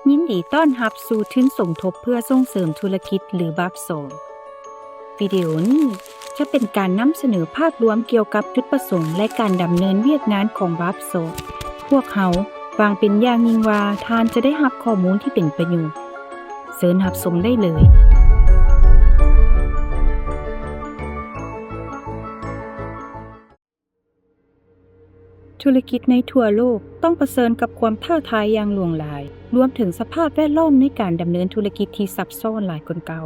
ຍິນດີຕ້ອນຮັບສູ່ທຶນສົມທົບເພື່ອສົ່ງເສີມທຸລະກິດ ຫຼື ບັບສອງ. ວິດີໂອນີ້ຈະເປັນການນຳສະເໜີພາບລວມກ່ຽວກັບຈຸດປະສົງ ແລະ ການດຳເນີນວຽກງານຂອງບັບສອງ. ພວກເຮົາຫວັງເປັນຢ່າງຍິ່ງວ່າທ່ານຈະໄດ້ຮັບຂໍ້ມູນທີ່ເປັນປະໂຫຍດ. ເຊີນຮັບຊົມໄດ້ເລີຍ. ທຸລະກິດໃນທົ່ວໂລກຕ້ອງປະເຊີນກັບຄວາມທ້າທາຍຢ່າງຫຼວງຫຼາຍ, ລວມເຖິງສະພາບແວດລ້ອມໃນການດຳເນີນທຸລະກິດທີ່ຊັບຊ້ອນຫຼາຍກວ່າເກົ່າ.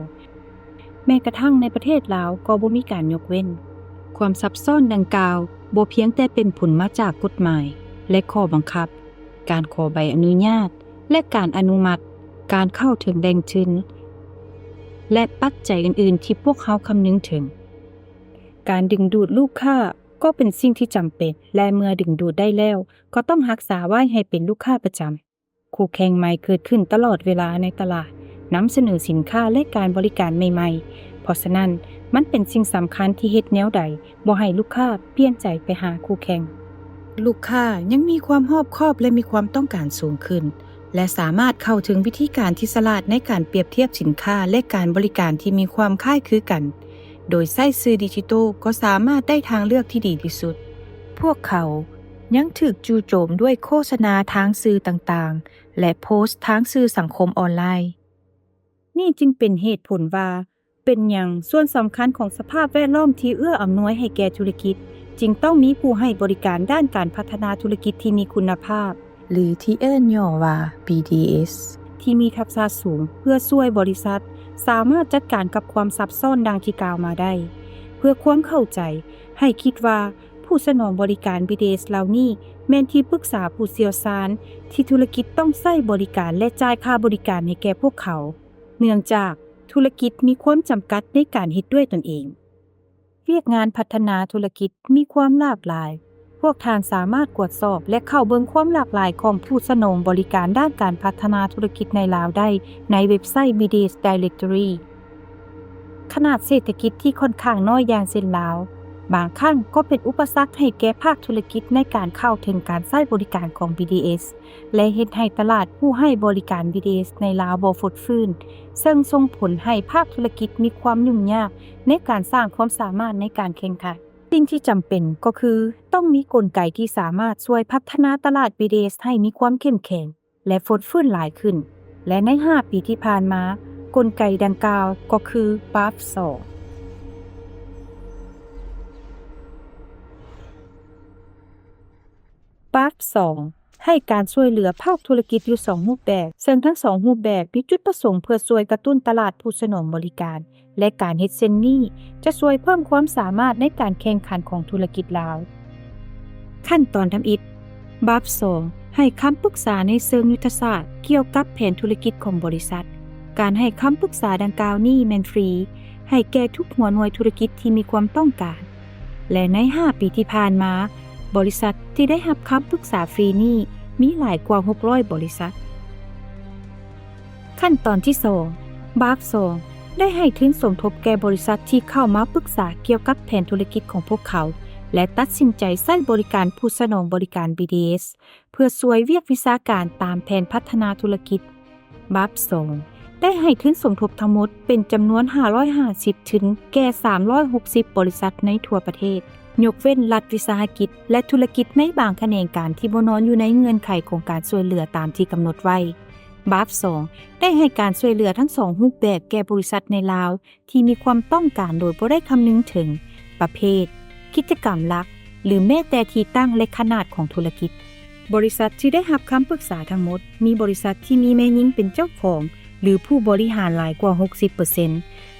ແມ້ກະທັ່ງໃນປະເທດລາວກໍບໍ່ມີການຍົກເວັ້ນ. ຄວາມຊັບຊ້ອນດັ່ງກ່າວບໍ່ພຽງແຕ່ເປັນຜົນມາຈາກກົດໝາຍ ແລະ ຂໍ້ບັງຄັບ, ການຂໍໃບອະນຸຍາດ ແລະ ການອະນຸມັດ, ການເຂົ້າເຖິງແຫຼ່ງທຶນ ແລະ ປັດໄຈອື່ນໆທີ່ພວກເຮົາຄຳນຶງເຖິງ. ການດຶງດູດລູກຄ້າກໍເປັນສິ່ງທີ່ຈຳເປັນ ແລະ ເມື່ອດຶງດູດໄດ້ແລ້ວ ກໍຕ້ອງຮັກສາໄວ້ໃຫ້ເປັນລູກຄ້າປະຈຳ. ຄູ່ແຂ່ງໃໝ່ເກີດຂຶ້ນຕະຫຼອດເວລາໃນຕະຫຼາດ, ນຳສະເໜີສິນຄ້າ ແລະ ການບໍລິການໃໝ່ໆ. ເພາະສະນັ້ນ, ມັນເປັນສິ່ງສຳຄັນທີ່ເຮັດແນວໃດບໍ່ໃຫ້ລູກຄ້າປ່ຽນໃຈໄປຫາຄູ່ແຂ່ງ. ລູກຄ້າຍັງມີຄວາມຮອບຄອບ ແລະ ມີຄວາມຕ້ອງການສູງຂຶ້ນ ແລະ ສາມາດເຂົ້າເຖິງວິທີການທີ່ສະຫຼາດໃນການປຽບທຽບສິນຄ້າ ແລະ ການບໍລິການທີ່ມີຄວາມຄ້າຍຄືກັນ. ໂດຍໃຊ້ສື່ດິຈິຕອລກໍສາມາດໄດ້ທາງເລືອກທີ່ດີທີ່ສຸດ. ພວກເຂົາຍັງຖືກຈູ່ໂຈມດ້ວຍໂຄສະນາທາງສື່ຕ່າງໆ ແລະ ໂພສທາງສື່ສັງຄົມອອນລາຍ. ນີ້ຈຶ່ງເປັນເຫດຜົນວ່າ ເປັນຫຍັງສ່ວນສຳຄັນຂອງສະພາບແວດລ້ອມທີ່ເອື້ອອຳນວຍໃຫ້ແກ່ທຸລະກິດ ຈຶ່ງຕ້ອງມີຜູ້ໃຫ້ບໍລິການດ້ານການພັດທະນາທຸລະກິດທີ່ມີຄຸນນະພາບ ຫຼື ທີ່ເອີ້ນຫຍໍ້ວ່າ ບີ ດີ ເອສ ທີ່ມີທັກສະສູງ ເພື່ອຊ່ວຍບໍລິສັດສາມາດຈັດການກັບຄວາມຊັບຊ້ອນດັ່ງທີ່ກ່າວມາໄດ້. ເພື່ອຄວາມເຂົ້າໃຈ, ໃຫ້ຄິດວ່າຜູ້ສະໜອງບໍລິການ ບີ ດີ ເອສ ເຫຼົ່ານີ້ແມ່ນທີ່ປຶກສາຜູ້ຊ່ຽວຊານທີ່ທຸລະກິດຕ້ອງໃຊ້ບໍລິການ ແລະ ຈ່າຍຄ່າບໍລິການໃຫ້ແກ່ພວກເຂົາ, ເນື່ອງຈາກທຸລະກິດມີຄວາມຈຳກັດໃນການເຮັດດ້ວຍຕົນເອງ. ວຽກງານພັດທະນາທຸລະກິດມີຄວາມຫຼາກຫຼາຍ. ພວກທ່ານສາມາດກວດສອບ ແລະ ເຂົ້າເບິ່ງຄວາມຫຼາກຫຼາຍຂອງຜູ້ສະໜອງບໍລິການດ້ານການພັດທະນາທຸລະກິດໃນລາວໄດ້ໃນເວັບໄຊ ບີ ດີ ເອສ Directory. ຂະໜາດເສດຖະກິດທີ່ຂ້ອນຂ້າງນ້ອຍຢ່າງເຊັ່ນລາວ, ບາງຄັ້ງກໍເປັນອຸປະສັກໃຫ້ແກ່ພາກທຸລະກິດໃນການເຂົ້າເຖິງການໃຊ້ບໍລິການຂອງ ບີ ດີ ເອສ ແລະ ເຮັດໃຫ້ຕະຫຼາດຜູ້ໃຫ້ບໍລິການ ບີ ດີ ເອສ ໃນລາວບໍ່ຟົດຟື້ນ, ເຊິ່ງສົ່ງຜົນໃຫ້ພາກທຸລະກິດມີຄວາມຫຍຸ້ງຍາກໃນການສ້າງຄວາມສາມາດໃນການແຂ່ງຂັນ. ສິ່ງທີ່ຈຳເປັນກໍຄືຕ້ອງມີກົນໄກທີ່ສາມາດຊ່ວຍພັດທະນາຕະຫຼາດ ບີ ດີ ເອສ ໃຫ້ມີຄວາມເຂັ້ມແຂງ ແລະ ຟົດຟື້ນຫຼາຍຂຶ້ນ, ແລະ ໃນຫ້າປີທີ່ຜ່ານມາ, ກົນໄກດັ່ງກ່າວກໍຄື ບັບ ສອງ. ບັບ ສອງ ໃຫ້ການຊ່ວຍເຫຼືອພາກທຸລະກິດຢູ່ສອງຮູບແບບ, ເຊິ່ງທັງສອງຮູບແບບມີຈຸດປະສົງເພື່ອຊ່ວຍກະຕຸ້ນຕະຫຼາດຜູ້ສະໜອງບໍລິການ ແລະ ການເຮັດເຊັ່ນນີ້ຈະຊ່ວຍເພີ່ມຄວາມສາມາດໃນການແຂ່ງຂັນຂອງທຸລະກິດລາວ. ຂັ້ນຕອນທຳອິດ, ບັບ ສອງ ໃຫ້ຄຳປຶກສາໃນເຊີງຍຸດທະສາດກ່ຽວກັບແຜນທຸລະກິດຂອງບໍລິສັດ. ການໃຫ້ຄຳປຶກສາດັ່ງກ່າວນີ້ແມ່ນຟຣີ ໃຫ້ແກ່ທຸກຫົວໜ່ວຍທຸລະກິດທີ່ມີຄວາມຕ້ອງການ. ແລະ ໃນຫ້າປີທີ່ຜ່ານມາ, ບໍລິສັດທີ່ໄດ້ຮັບຄຳປຶກສາຟຣີນີ້ມີຫຼາຍກວ່າຫົກຮ້ອຍບໍລິສັດ. ຂັ້ນຕອນທີສອງ, ບັບ ສອງ ໄດ້ໃຫ້ທຶນສົມທົບແກ່ບໍລິສັດທີ່ເຂົ້າມາປຶກສາກ່ຽວກັບແຜນທຸລະກິດຂອງພວກເຂົາ ແລະ ຕັດສິນໃຈໃຊ້ບໍລິການຜູ້ສະໜອງບໍລິການ ບີ ດີ ເອສ ເພື່ອຊ່ວຍວຽກວິຊາການຕາມແຜນພັດທະນາທຸລະກິດ. ບັບ ສອງ ໄດ້ໃຫ້ທຶນສົມທົບທັງໝົດເປັນຈຳນວນຫ້າຮ້ອຍຫ້າສິບທຶນແກ່ສາມຮ້ອຍຫົກສິບບໍລິສັດໃນທົ່ວປະເທດ, ຍົກເວັ້ນລັດວິສາຫະກິດ ແລະ ທຸລະກິດໃນບາງຂະແໜງການທີ່ບໍ່ນອນຢູ່ໃນເງື່ອນໄຂຂອງການຊ່ວຍເຫຼືອຕາມທີ່ກຳນົດໄວ້. ບັບ ສອງ ໄດ້ໃຫ້ການຊ່ວຍເຫຼືອທັງສອງຮູບແບບແກ່ບໍລິສັດໃນລາວ ທີ່ມີຄວາມຕ້ອງການໂດຍບໍ່ໄດ້ຄຳນຶງເຖິງປະເພດ, ກິດຈະກຳຫຼັກ ຫຼື ແມ້ແຕ່ທີ່ຕັ້ງ ແລະ ຂະໜາດຂອງທຸລະກິດ. ບໍລິສັດທີ່ໄດ້ຮັບຄຳປຶກສາທັງໝົດ ມີບໍລິສັດທີ່ມີແມ່ຍິງເປັນເຈົ້າຂອງ ຫຼື ຜູ້ບໍລິຫານຫຼາຍກວ່າຫົກສິບເປີເຊັນ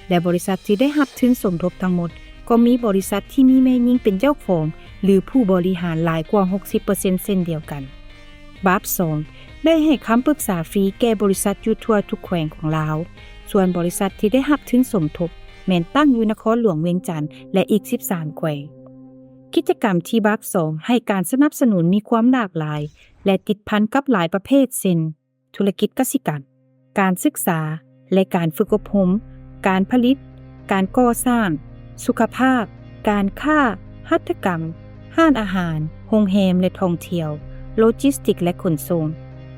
ແລະ ບໍລິສັດທີ່ໄດ້ຮັບທຶນສົມທົບທັງໝົດ ກໍມີບໍລິສັດທີ່ມີແມ່ຍິງເປັນເຈົ້າຂອງ ຫຼື ຜູ້ບໍລິຫານຫຼາຍກວ່າຫົກສິບເປີເຊັນເຊັ່ນດຽວກັນ. ບັບ ສອງ ໄດ້ໃຫ້ຄຳປຶກສາຟຣີແກ່ບໍລິສັດຢູ່ທົ່ວທຸກແຂວງຂອງລາວ. ສ່ວນບໍລິສັດທີ່ໄດ້ຮັບທຶນສົມທົບ ແມ່ນຕັ້ງຢູ່ນະຄອນຫຼວງວຽງຈັນ ແລະ ອີກສິບສາມແຂວງ. ກິດຈະກຳທີ່ບັບ ສອງ ໃຫ້ການສະໜັບສະໜູນມີຄວາມຫຼາກຫຼາຍ ແລະ ຕິດພັນກັບຫຼາຍປະເພດ ເຊັ່ນ ທຸລະກິດກະສິກຳ, ການສຶກສາ ແລະ ການຝຶກອົບຮົມ, ການຜະລິດ, ການກໍ່ສ້າງ, ສຸຂະພາບ, ການຄ້າ, ຫັດຖະກຳ, ຮ້ານອາຫານ, ໂຮງແຮມ ແລະ ທ່ອງທ່ຽວ, ໂລຈິສຕິກ ແລະ ຂົນສົ່ງ,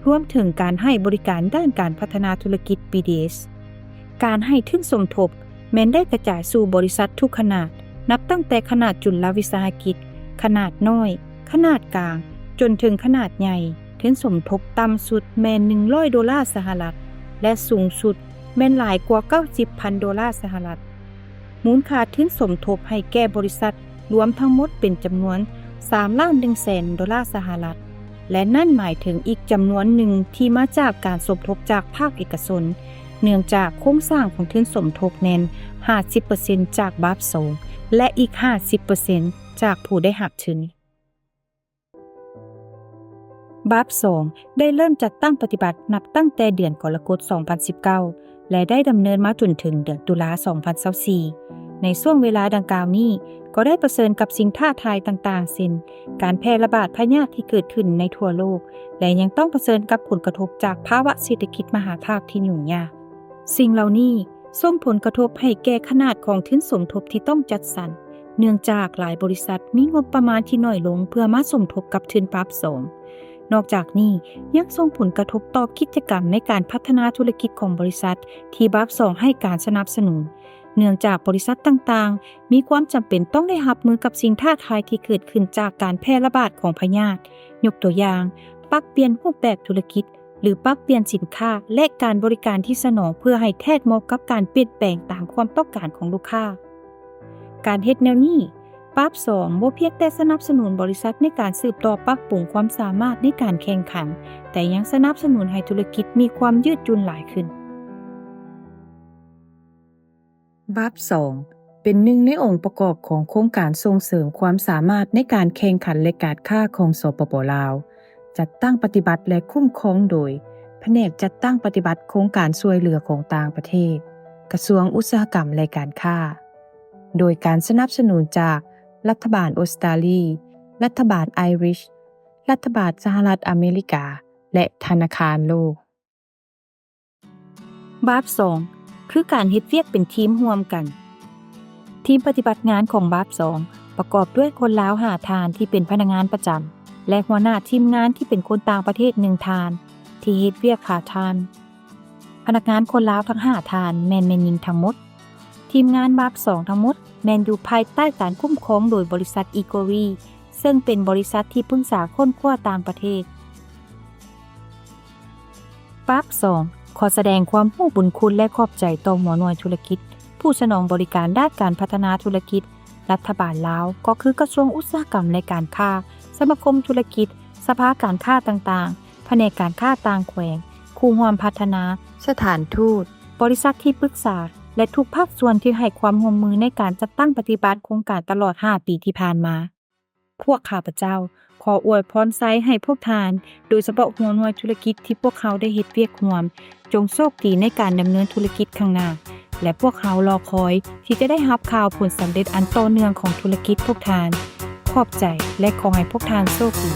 ລວມເຖິງການໃຫ້ບໍລິການດ້ານການພັດທະນາທຸລະກິດ ບີດີເອສ. ການໃຫ້ທຶນສົມທົບແມ່ນໄດ້ກະຈາຍສູ່ບໍລິສັດທຸກຂະໜາດ, ນັບຕັ້ງແຕ່ຂະໜາດຈຸນລະວິສາຫະກິດ, ຂະໜາດນ້ອຍ, ຂະໜາດກາງ, ຈົນເຖິງຂະໜາດໃຫຍ່. ທຶນສົມທົບຕ່ຳສຸດແມ່ນໜຶ່ງຮ້ອຍໂດລາສະຫະລັດ ແລະ ສູງສຸດແມ່ນຫຼາຍກວ່າເກົ້າສິບພັນໂດລາສະຫະລັດ. ມູນຄ່າທຶນສົມທົບໃຫ້ແກ່ບໍລິສັດລວມທັງໝົດເປັນຈຳນວນສາມລ້ານໜຶ່ງແສນໂດລາສະຫະລັດ ແລະ ນັ້ນໝາຍເຖິງອີກຈຳນວນໜຶ່ງທີ່ມາຈາກການສົມທົບຈາກພາກເອກະຊົນ, ເນື່ອງຈາກໂຄງສ້າງຂອງທຶນສົມທົບແມ່ນຫ້າສິບເປີເຊັນຈາກບາບສອງ ແລະ ອີກຫ້າສິບເປີເຊັນຈາກຜູ້ໄດ້ຮັບທຶນ. ບາບສອງ ໄດ້ເລີ່ມຈັດຕັ້ງປະຕິບັດນັບຕັ້ງແຕ່ເດືອນກໍລະກົດ ສອງພັນສິບເກົ້າ ແລະ ໄດ້ດຳເນີນມາຈົນເຖິງເດືອນຕຸລາ ສອງພັນຊາວສີ່. ໃນຊ່ວງເວລາດັ່ງກ່າວນີ້ ກໍໄດ້ປະເຊີນກັບສິ່ງທ້າທາຍຕ່າງໆ ເຊັ່ນ ການແຜ່ລະບາດພະຍາດທີ່ເກີດຂຶ້ນໃນທົ່ວໂລກ ແລະ ຍັງຕ້ອງປະເຊີນກັບຜົນກະທົບຈາກພາວະເສດຖະກິດມະຫາພາກທີ່ຫຍຸ້ງຍາກ. ສິ່ງເຫຼົ່ານີ້ສົ່ງຜົນກະທົບໃຫ້ແກ່ຂະໜາດຂອງທຶນສົມທົບທີ່ຕ້ອງຈັດສັນ, ເນື່ອງຈາກຫຼາຍບໍລິສັດມີງົບປະມານທີ່ໜ້ອຍລົງເພື່ອມາສົມທົບກັບທຶນບາບສອງ. ນອກຈາກນີ້, ຍັງສົ່ງຜົນກະທົບຕໍ່ກິດຈະກຳໃນການພັດທະນາທຸລະກິດຂອງບໍລິສັດທີ່ບາບສອງໃຫ້ການສະໜັບສະໜູນ, ເນື່ອງຈາກບໍລິສັດຕ່າງໆມີຄວາມຈຳເປັນຕ້ອງໄດ້ຮັບມືກັບສິ່ງທ້າທາຍທີ່ເກີດຂຶ້ນຈາກການແຜ່ລະບາດຂອງພະຍາດ, ຍົກຕົວຢ່າງ, ປັບປ່ຽນຮູບແບບທຸລະກິດ, ຫຼື ປັບປ່ຽນສິນຄ້າ ແລະ ການບໍລິການທີ່ສະໜອງເພື່ອໃຫ້ແທດເໝາະກັບການປ່ຽນແປງຕາມຄວາມຕ້ອງການຂອງລູກຄ້າ. ການເຮັດແນວນີ້, ບາບສອງ ບໍ່ພຽງແຕ່ສະໜັບສະໜູນບໍລິສັດໃນການສືບຕໍ່ປັບປຸງຄວາມສາມາດໃນການແຂ່ງຂັນ, ແຕ່ຍັງສະໜັບສະໜູນໃຫ້ທຸລະກິດມີຄວາມຍືດຫຍຸ່ນຫຼາຍຂຶ້ນ. ບາບສອງ ເປັນໜຶ່ງໃນອົງປະກອບຂອງໂຄງການສົ່ງເສີມຄວາມສາມາດໃນການແຂ່ງຂັນ ແລະ ການຄ້າຂອງ ສປປ ລາວ, ຈັດຕັ້ງປະຕິບັດ ແລະ ຄຸ້ມຄອງໂດຍ ພະແນກຈັດຕັ້ງປະຕິບັດໂຄງການຊ່ວຍເຫຼືອຂອງຕ່າງປະເທດ, ກະຊວງອຸດສາຫະກຳ ແລະ ການຄ້າ, ໂດຍການສະໜັບສະໜູນຈາກລັດຖະບານອົດສະຕາລີ, ລັດຖະບານໄອຣິຊ, ລັດຖະບານສະຫະລັດອາເມລິກາ ແລະ ທະນາຄານໂລກ. ບາບສອງ ຄືການເຮັດວຽກເປັນທີມຮ່ວມກັນ. ທີມປະຕິບັດງານຂອງບາບສອງ ປະກອບດ້ວຍຄົນລາວຫ້າທ່ານທີ່ເປັນພະນັກງານປະຈຳ ແລະ ຫົວໜ້າທີມງານທີ່ເປັນຄົນຕ່າງປະເທດໜຶ່ງທ່ານ ທີ່ເຮັດວຽກພາດທາມ. ພະນັກງານຄົນລາວທັງຫ້າທ່ານແມ່ນແມ່ຍິງທັງໝົດ. ທີມງານບາບສອງທັງໝົດແມ່ນຢູ່ພາຍໃຕ້ການຄຸ້ມຄອງໂດຍບໍລິສັດອີໂກຣີ ເຊິ່ງເປັນບໍລິສັດທີ່ປຶກສາຄົ້ນຄວ້າຕ່າງປະເທດ. ບາບສອງ ຂໍສະແດງຄວາມຮູ້ບຸນຄຸນ ແລະ ຂອບໃຈຕໍ່ຫົວໜ່ວຍທຸລະກິດ, ຜູ້ສະໜອງບໍລິການດ້ານການພັດທະນາທຸລະກິດ, ລັດຖະບານລາວ ກໍຄືກະຊວງອຸດສາຫະກຳ ແລະ ການຄ້າ, ສະມາຄົມທຸລະກິດ, ສະພາການຄ້າຕ່າງໆ, ພະແນກການຄ້າຕ່າງແຂວງ, ຄູ່ຮ່ວມພັດທະນາ, ສະຖານທູດ, ບໍລິສັດທີ່ປຶກສາ ແລະ ທຸກພາກສ່ວນທີ່ໃຫ້ຄວາມຮ່ວມມືໃນການຈັດຕັ້ງປະຕິບັດໂຄງການຕະຫຼອດຫ້າປີທີ່ຜ່ານມາ. ພວກຂ້າພະເຈົ້າຂໍອວຍພອນໄຊໃຫ້ພວກທ່ານ, ໂດຍສະເພາະຫົວໜ່ວຍທຸລະກິດທີ່ພວກເຮົາໄດ້ເຮັດວຽກຮ່ວມ, ຈົ່ງໂຊກດີໃນການດຳເນີນທຸລະກິດຂ້າງໜ້າ, ແລະ ພວກເຮົາລໍຄອຍທີ່ຈະໄດ້ຮັບຂ່າວຜົນສຳເລັດອັນຕໍ່ເນື່ອງຂອງທຸລະກິດພວກທ່ານ. ຂອບໃຈ ແລະ ຂໍໃຫ້ພວກທ່ານໂຊກດີ. ເ